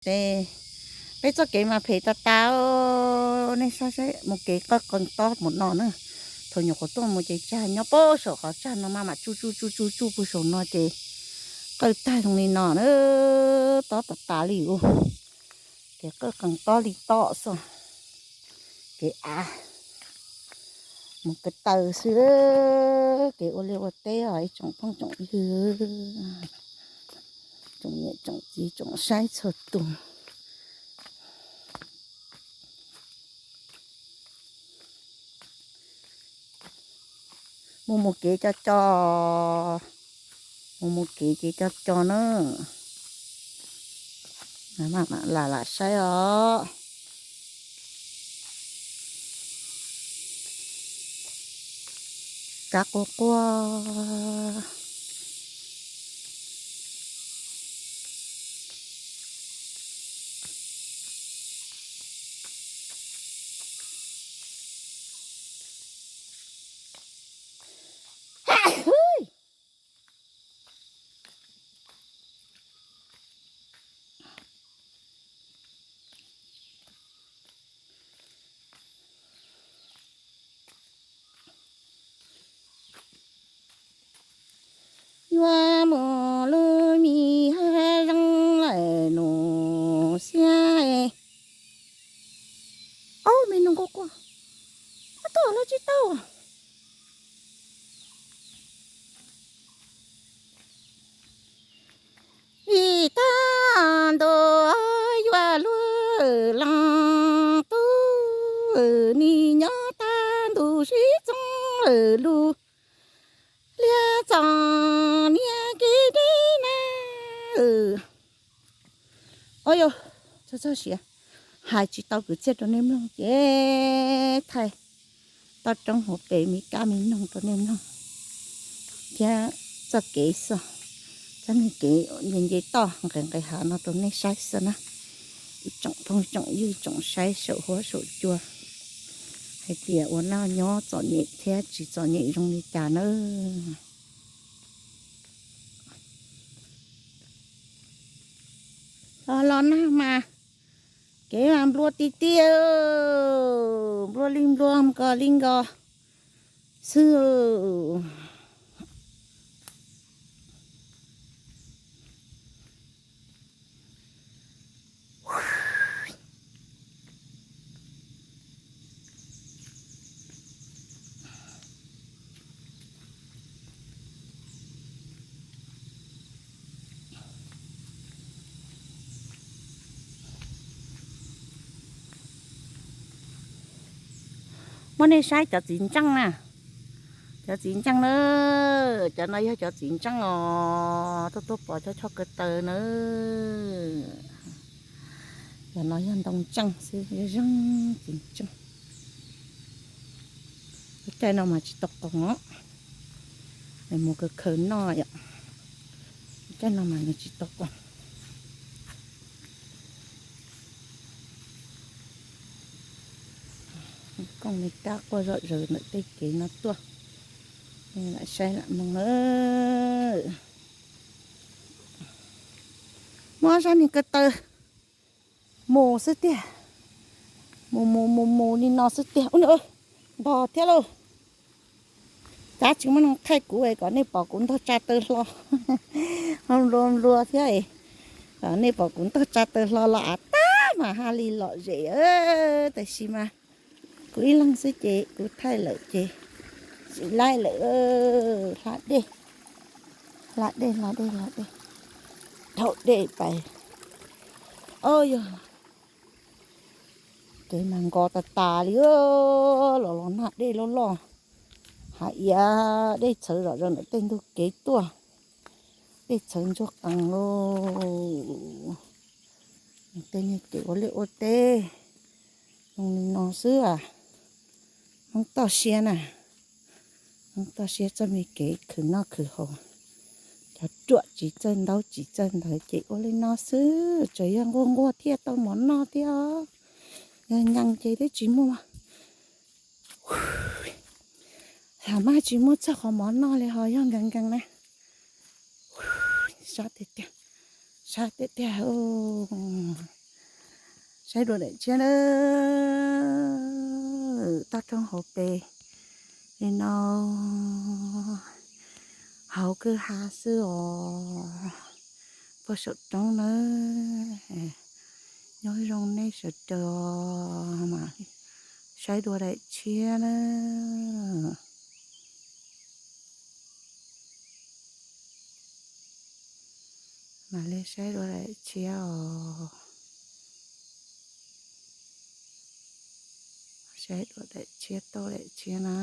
Ces peb txoj kev mas phem tas tas, nej saib saib mus kev qawj qees tob mus no na. Thaum nyuam qhuav tuaj mus ces tsag nyob pem saum qhov tsag no mas mam tsuj tsuj tsuj tsuj tsuj puag saum no ces qawj tag zoo li no na, tob tas tas li ub. Kev qawj qees tob li tom xwb, kev av mus ko taw xwb, kev ua liaj ua teb os ib tsoom phooj tsoom ywg, tsoom niam tsoom txiv tsoom saib txhua tus. Mus mus kev co co, mus mus kev ces co co na. Lam lam saib os. Kab quaj quaj. Yuav mus lub me haj zeeb lawm nus xiab. Ob me noog quaj quaj, tuaj los tsis tau. Ib tag ntuj yuav luag leej tub, nim nyob tag ntuj sib txoov lawm lub liaj txom niam kev deb na. Ua yog txog txog siav, hais tsis tau kwv txhiaj rau nej mloog ces thaij toj roob hauv pes me kab me noog rau nej mloog thiab txoj kev xwb, txoj me kev nce nce toj nqes nqes hav no rau nej saib xwb na. Ib tsoom phooj tsoom ywg tsoom saib saum huab saum cua hais tias ua noj nyob txom nyem thiab tsis txom nyem zoo li cas nawb. Los los nag mas kev mas nplua tiag tiag, nplua li nplua, nkos li nkos xwb. Muab nej saib cov txiv ntseej na, cov txiv ntseej na, cov no yog cov txiv ntseej os, tuaj tuaj pov cov choj ko taw na. Cov no yog ntoo ntseej xwb, yog zeeg txiv ntseej. Lub caij no mas tsis tau qoos os, nws mus khaws khaws noj yom. Lub caij no mas nws tsis tau qoos. Kooj me kab quaj zom zaws ntawm tej kev no tuaj, lam saib lam mloog na. Muab sab niag ko taw mus xwb tiag, mus mus mus mus li no xwb tiag. Ub, ntog thiab lauj. Tab tsis muaj neeg thaij kuv es kom nej pom kuv ntog tsa taw hlo. Nplua nplua thiab es kom nej pom kuv ntog tsa taw hlo los av tab mas haj li lom zem. Tab sis mas kuv ib leeg xwb ces kuv thaij lawm ces tsis laib lawm. Hla dej, hla dej, hla dej, hla dej, dhau dej pais. Au yog, kev mas nkos tas tas li, los los nag dej loj loj, hav iav dej txhawv zom zaws ntawm tej ntug kev tuaj, dej txhawv ntsuag qees lauj. Tej niag kev ua liaj ua teb zoo li no xwb as. Hmoob toj siab na, hmoob toj siab txoj me kev khwv noj khwv haus. Cov ruam tsis txawj ntaub tsis txawj ntawv ces ua li no xwb, tsuas yog nquag nquag thiaj tau mov noj thiab os. Yog nkees ces twb tsis muaj. Tham mas tsis muaj txog qhov mov noj li ho yog nkees nkees na. Sab tiag tiag, Saib tiag tiag, saib dua daim tshiab na. Toj roob hauv pes li no, hauv kwj ha xwb os. Puag saum roob na, nyob zoo nej sawv daws mas saib dua daim tshiab na. Mam li saib dua daim tshiab os. Saib dua daim tshiab, tau daim tshiab na.